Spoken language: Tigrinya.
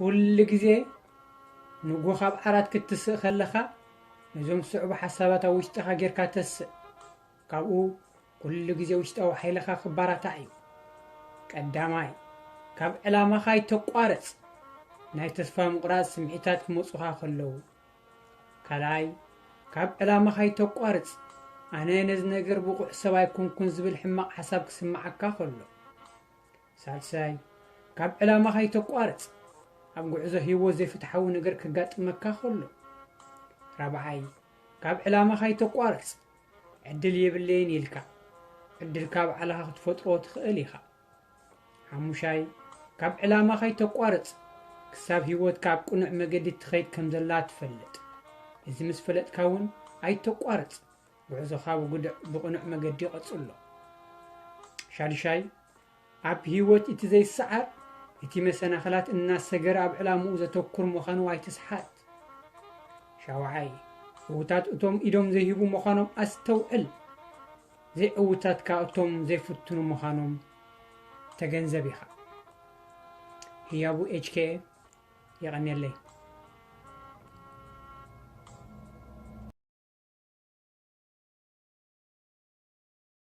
ኩሉ ግዜ ንግሆ ካብ ዓራት ክትስእ ከለኻ፣ ነዞም ዝስዕቡ ሓሳባት ኣብ ውሽጥኻ ጌርካ ተስእ። ካብኡ ኩሉ ግዜ ውሽጣዊ ሓይልኻ ክበራታዕ እዩ። ቀዳማይ፣ ካብ ዕላማኻ ኣይተቋርጽ። ናይ ተስፋ ምቑራጽ ስምዒታት ክመጹኻ ከለዉ። ካልኣይ፣ ካብ ዕላማኻ ኣይተቋርጽ። ኣነ ነዚ ነገር ብቑዕ ሰብ ኣይኮንኩን ዝብል ሕማቕ ሓሳብ ክስምዓካ ከሎ። ሳልሳይ፣ ካብ ዕላማኻ ኣይተቋርጽ። ኣብ ጉዕዞ ህይወት ዘይፍትሓዊ ነገር ከጋጥመካ ከሎ። ራብዓይ፣ ካብ ዕላማኻ ኣይተቋርጽ። ዕድል የብለይን ኢልካ፣ ዕድልካ ባዕልኻ ክትፈጥሮ ትኽእል ኢኻ። ሓሙሻይ፣ ካብ ዕላማኻ ኣይተቋርጽ። ክሳብ ህይወትካ ኣብ ቅኑዕ መገዲ ትኸይድ ከም ዘላ ትፈልጥ። እዚ ምስ ፈለጥካ እውን ኣይተቋርጽ። ጉዕዞኻ ብጉድዕ-፣ ብቕኑዕ መገዲ ቀጽሎ። ሻድሻይ፣ ኣብ ህይወት እቲ ዘይሰዓር፣ እቲ መሰናኽላት እናሰገረ ኣብ ዕላምኡ ዘተኩር ምዃኑ ኣይትስሓት። ሻውዓይ፣ ዕዉታት እቶም ኢዶም ዘይህቡ ምዃኖም ኣስተውዕል። ዘይዕዉታት ከኣ እቶም ዘይፍትኑ ምዃኖም ተገንዘብ ኢኻ። ህያቡ ኤች ኬ ኤ፣ የቐንየለይ።